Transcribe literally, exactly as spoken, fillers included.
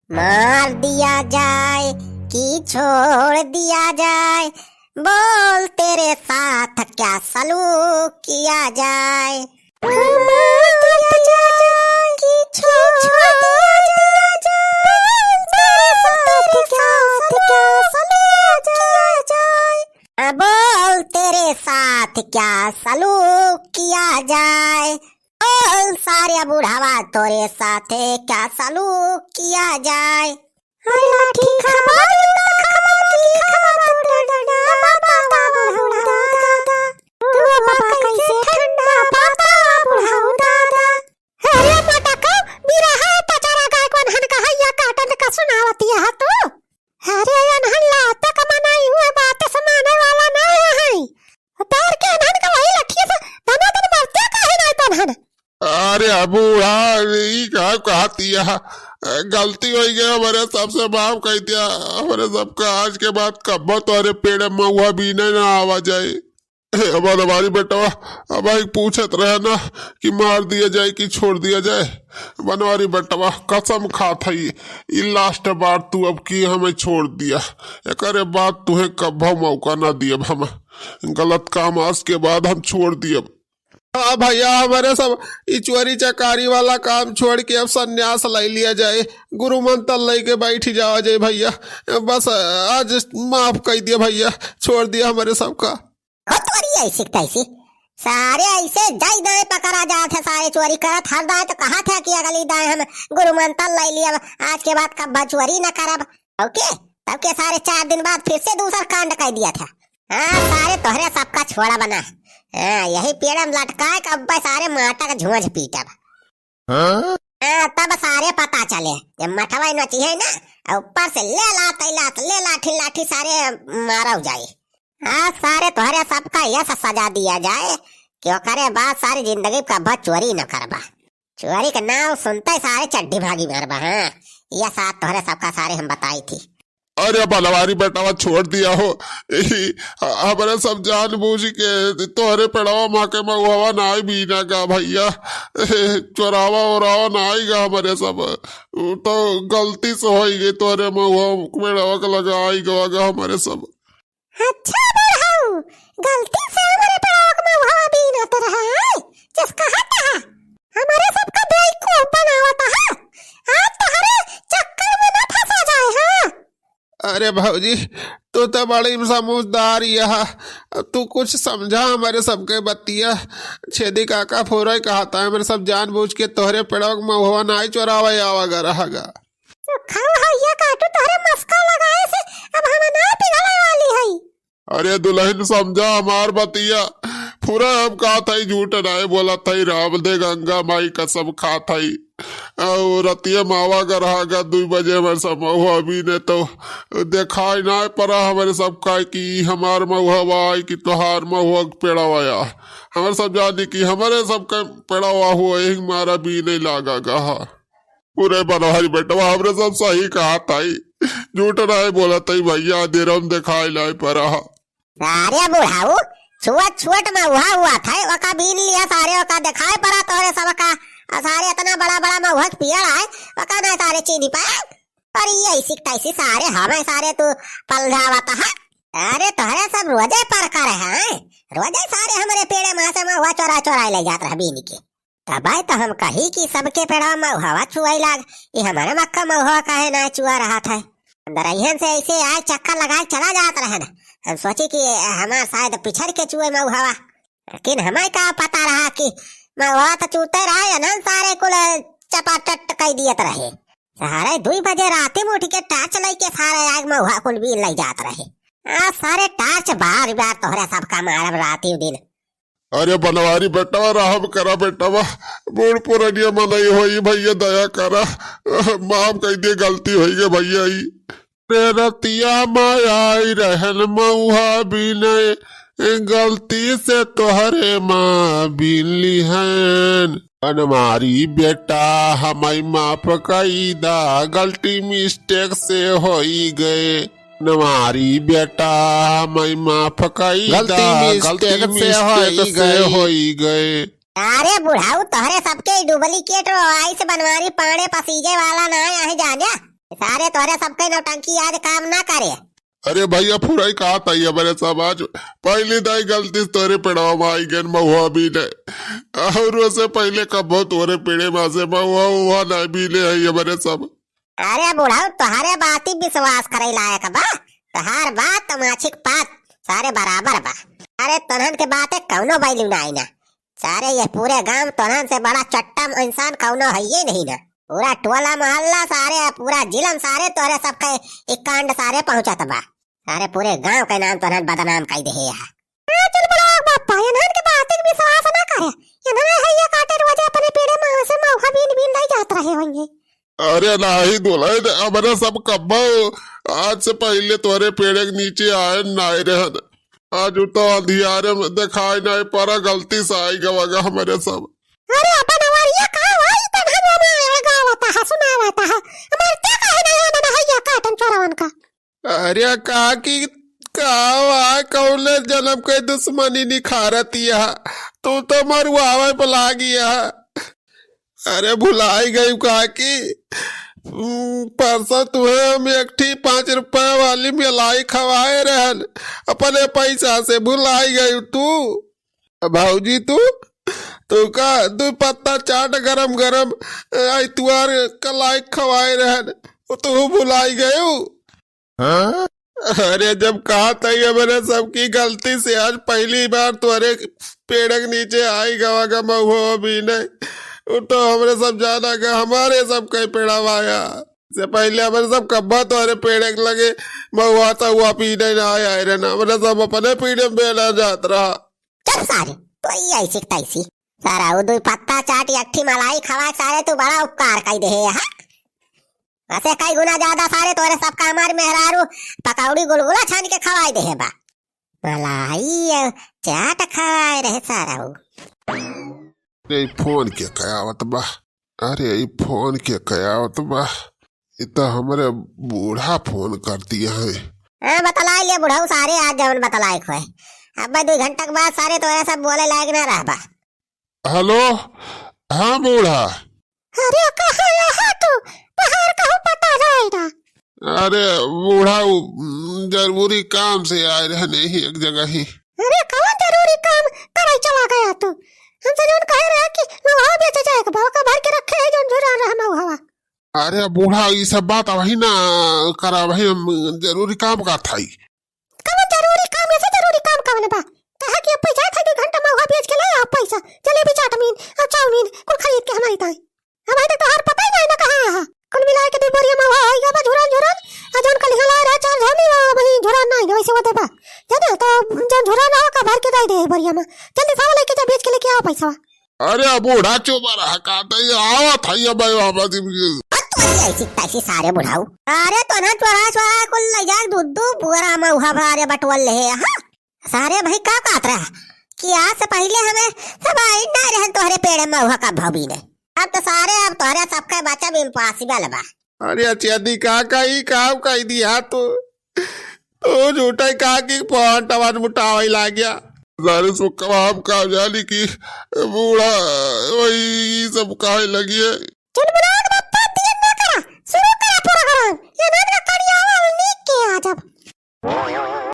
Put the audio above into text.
मार दिया जाए कि छोड़ दिया जाए, बोल तेरे साथ क्या सलूक किया जाए। मार दिया जाए कि छोड़ दिया जाए, बोल तेरे साथ क्या सलूक किया जाए। बोल तेरे साथ क्या सलूक किया जाए। बोल सारे बुढ़ावा तोरे साथे क्या सलूक किया जाए। अरे लाठी खाबा, जूता खाबा, की खाबा, तू डंडा बाबा, बाबा, बुढ़ऊ दादा। तू बाबा कैसे ठंडा बाबा, बुढ़ऊ दादा। अरे मटका, बिरहा टचरा गाय कौन हन कहैया काटन का सुनावती है तू? अरे अनहन लाते का मनाई हुए बात से माने वाला नहीं है। पैर के अनहन का वही लठिए से दना दन मरते काहे नहीं तनहन? अरे बूढ़ा, ई का कहती है? गलती हो गई, हमरे सबसे माफ कर दिया। हमरे सबका आज के बाद कब्बो तोरे पेड़ में हुआ भी नहीं ना आवा जाए। हे बनवारी बेटवा, अब भाई पूछत रहे ना कि मार दिया जाए कि छोड़ दिया जाए। बनवारी बेटवा, कसम खात हई, ई लास्ट बार तू अब की हमें छोड़ दिया। एकरे बाद तुहे कब्बो मौका ना दियब हम। गलत काम आज के बाद हम छोड़ दियब। हाँ भैया, हमरे सब ई चोरी चकारी वाला काम छोड़ के अब संन्यास ले लिया जाए, गुरु मंत्र लेके बैठ जावा जाए भैया। बस आज माफ कर दिया भैया, छोड़ दिया हमरे सबका। हो तोरी ऐसी तैसी। सारे ऐसे जाई दाएं पकड़ा जात है, सारे चोरी करत हर दाएं तो कहत है कि अगली दाएं हम गुरु मंत्र ले लिया, आज के बाद कब्बा चोरी न करब। ओके, तब के सारे चार दिन बाद फिर से दूसर कांड कर दिया था। हाँ, सारे तोहरे सबका छोड़ा बना। हाँ, यही पेड़ में लटकाए के अब्बे सारे माटा का झुंझ पीटब। हाँ? हाँ, तब सारे पता चले। जब मठवा नचिहे ना, और ऊपर से ले लात, लात, ले लाठी, लाठी सारे मारव जाए। हाँ, सारे तोहरे सबका यह स-, सजा दिया जाए कि ओकरे बाद सारी जिंदगी का बहुत चोरी न करबा। चोरी के नाम सुनते सारे चड्डी भागी मारबा। हाँ, यह साथ तोहरे सबका सारे हम बताई थी। अरे बनवारी बेटवा छोड़ दिया हो, यही हमरे सब जानबूझ के तोहरे पेड़वा माँ के महुआ ना आई बीना का भैया, चोरावा ओरावा ना आई गा हमरे सब, उ तो गलती से होई गई तोहरे महुआ पेड़वा के लगा आई गवा गा हमरे सब। अच्छा बुढ़ऊ, गलती से हमरे पेड़वा के महुआ बीनत रहे, जस कहत है, हमरे सबका बेवकूफ बनावत है, आज तोहरे चक्कर में न फंसा जाए, हाँ। अरे भौजी, तू तो बड़ी समझदार यह, तू कुछ समझा हमरे सबके बतिया। छेदी काका फोरई कहता है, हमरे सब जानबूझ के तोहरे पेड़वा के महुआ नाई चोरावे आवा गा रहा गा। तू खाऊ है ये काटू, तोहरे मस्का लगाए से अब हम ना पिघले वाली है। अरे दुल्हन समझा हमार बतिया, पूरा हम कहत है झूठ नाई बोलत है, राम दे गंगा माई कसम खात है। और रतिया मावा गरहा गा दुई बजे हमरे सब महुआ बीने तो देखाई ना पड़ा हमरे सबका कि हमार महुआ बा कि तोहार महुआ के पेड़वा या। हमरे सब जानी कि हमरे सबका पेड़वा हुआ, यही मारा बीने लागा गा। पूरे बनवारी बेटवा हमरे सब सही कहत है, झूठ नाई बोलत है भैया, देर हम देखाई नाई पड़ा। अरे बुढ़ऊ, छुअत छुअत महुआ हुआ था, ओका बीन लिया सारे, ओका देखाई पड़ा तोहरे सबका। आ सारे इतना बड़ा बड़ा महुआ के पेड़ आए, ओका ना सारे चीनी पाए। और ये ऐसी तैसी सारे हमें सारे तू पलझावत है। अरे तोहरे सब रोजे पर कर हैं, रोजे सारे हमरे पेड़े में से महुआ चोरा चोरा ले जात रह बीन के। तबै तो हम कही कि सबके पेड़वा महुआ चुआई लाग, ई हमरे मक्का महुआ काहे ना चुआ रहत है? अंदरहियन से ऐसे आए चक्कर लगाए चला जात रहे ना। हम सोची कि हमार शायद पिछड़ के चुए महुआ, लेकिन हमें का पता रहा कि महुआ तो चूते रहा, अनन सारे कुल चपाचट कई दियत रहे। सारे दुई बजे राती में उठ के टार्च लेके सारे आग महुआ कुल बीन ले जात रहे। आ सारे टार्च बार बार तोहरे सबका मारब राती दिन। अरे बनवारी बेटवा, रहम करा बेटवा, बूढ़ पुरनिया मनई होई भैया, दया करा, माफ कर दिए, गलती होई गई भैया ई। रे रतिया में आई रहन महुआ बीने, गलती से तोहरे माँ बीन लिहन। बनवारी बेटा, हमाई माफ कई दा, गलती मिस्टेक से होई गए। बनवारी बेटा, हमाई माफ कई दा, गलती मिस्टेक से होई गए। अरे बुढ़ऊ, तोहरे सबके डुप्लीकेट वॉइस बनवारी पाड़े पसीजे वाला ना है, जाने। सारे तोहरे सबके नौटंकी आज काम ना करे। अरे भइया, फुराई कहा था ये मेरे सब आज। पहली दाई गलती से तोहरे पेड़वा में आई गन महुआ बीने। और ओसे पहले कबो तोहरे पेड़े में से महुआ उहुआ ना बीने है ये मेरे सब। अरे बुढ़ऊ, तोहरे बाती विश्वास करे लायक बा। तोहार बात तमाछिक पात, सारे बराबर बा। अरे तोहन के बाते कौनो value ना आई ना। सारे ये पूरे गांव तोहन से बड़ा चट्टा इंसान कौनो है ये नहीं ना। पूरा टोला मोहल्ला सारे, पूरा जिलन सारे तोहरे सबके ई कांड सारे पहुंचत बा। सारे पूरे गांव के नाम तोहन बदनाम कई देहे है। ए, चुलबुलाक बापा, इन्हन के बात के विश्वास ना करे। इन्हन है ये काटे रोजे अपने पेड़े में से मौका बीन बीन लाई जात रहे होंगे। अरे नाही दुल्हन, हमरे सब कब्बो आज से पहले तोरे पेड़े के नीचे आए नाय रहन। आज उ तो अंधियारे में दिखाई नाय पड़ा, गलती से आई गवा गा हमरे सब। अरे अपन अवरिया का भाई, तन्हन में गावता है, सुनावता है। हमार क्या कहे ना, ना, ना, है ये काटन चोरवन का। अरे काकी, का हुआ, कौने जन्म के दुश्मनी निखारत यह? तू तो मरुआवे पे लागी यह। अरे भुलाई गई काकी, हम्म, परसों तुम्हें हम एक ठी पाँच रुपया वाली मलाई खवाए रहन, अपने पैसा से भुलाई गई तू। भौजी तू, तू का दू पत्ता चाट गरम गरम, अ, इतवार का लायक खवाए रहन, वो तू भुलाई गयू। हाँ? अरे जब कहा था ये मेरे सबकी गलती से आज पहली बार तोरे पेड़ के नीचे आई गवा गा महुआ बीने, वो तो हमरे सब जाना गा, हमारे सब कई पेड़ा वाया। से पहले हमरे सब कब्बा तोरे पेड़ के लगे महुआ तहुआ बीने ना आए, आए रे ना, हमरे सब अपने पीढ़े में बेला जात रहा। चुप सारे, तो ई ऐसी के तैसी। सारा वो दुई पत्ता चाट एक ठी मलाई खवा सारे, तू बड़ा उपकार कई देहे, हाँ? वैसे कई गुना ज्यादा सारे तोरे सबका हमार मेहरारू पकौड़ी गुलगुला छान के खवाई देहे बा। मलाई अउ चाट खवाए रहे सारा वो। अरे, ई फोन के कयावत बा? अरे, ई फोन के कयावत बा? ई तो हमरे बूढ़ा फोन कर दिया है। हाँ, बतलाए ले बुढ़ऊ सारे, आज जवन बतलाए खोए। अब दू घंटा के बाद सारे तोरे सब बोले लायक ना रहबा। हेलो, हाँ बूढ़ा। अरे, कहाँ यहाँ तू? बाहर कहूँ पता जाए ना। अरे बूढ़ा, उ, उम, जरूरी काम से आए रहने ही एक जगह ही। अरे, कौन जरूरी काम करे चला गया तू? हमसे जौन कहे रहा कि महुआ बेचे जाए के, बा का भर के रखे है जौन झुरा रहा महुआ। अरे बूढ़ा, ई सब बात अबही ना करा, अबही हम जरूरी काम का था ई। कवन जरूरी काम, ऐसे जरूरी काम कवन बा? कहा कि अब पैसा था, दो घंटा महुआ बेच के ले आओ पैसा, जलेबी चाटमीन और चाउमीन कुल खरीद के हमारी ताई। हमारे तो तोहार पता ही नहीं ना कहाँ है। कुल मिला के दो बोरिया महुआ हो गया बा, झुरन झुरन। आ जौन कल हिला रहा चार झोनी, वो वही झुरन नहीं, वैसे वो देबा। जाने तो जौन झुरन रहा का भर के दे दे बोरिया में। जल्दी सावा लेके जा, बेच के लेके आओ पैसा। अरे बूढ़ा चुप रहा, का तो ये आवत है ये भाई वापस ही। आ तो ये ऐसी तैसी सारे बुढ़ऊ। अरे तो ना चोरा चोरा कुल ले जाए, दूध दू बोरा महुआ भरे बटवल ले, हाँ? सारे भाई का कहत रहा कि आज से पहले हमें सब आई ना रहन तोहरे पेड़े महुआ का भाव बीने। अब तो सारे, अब तोहरे सबके बचब impossible बा। अरे अचेदी का कही, का कही दिया तू? तू झूठे का की पॉइंट आवाज मुटावे लाग गया। सारे सुखवा हम का जानी कि बूढ़ा वही सब कहे लगी है। चुलबुलाक बप्पा, देर ना करा, शुरू करा प्रोग्राम। ये नाम का करिया वाला नीक के आ जब।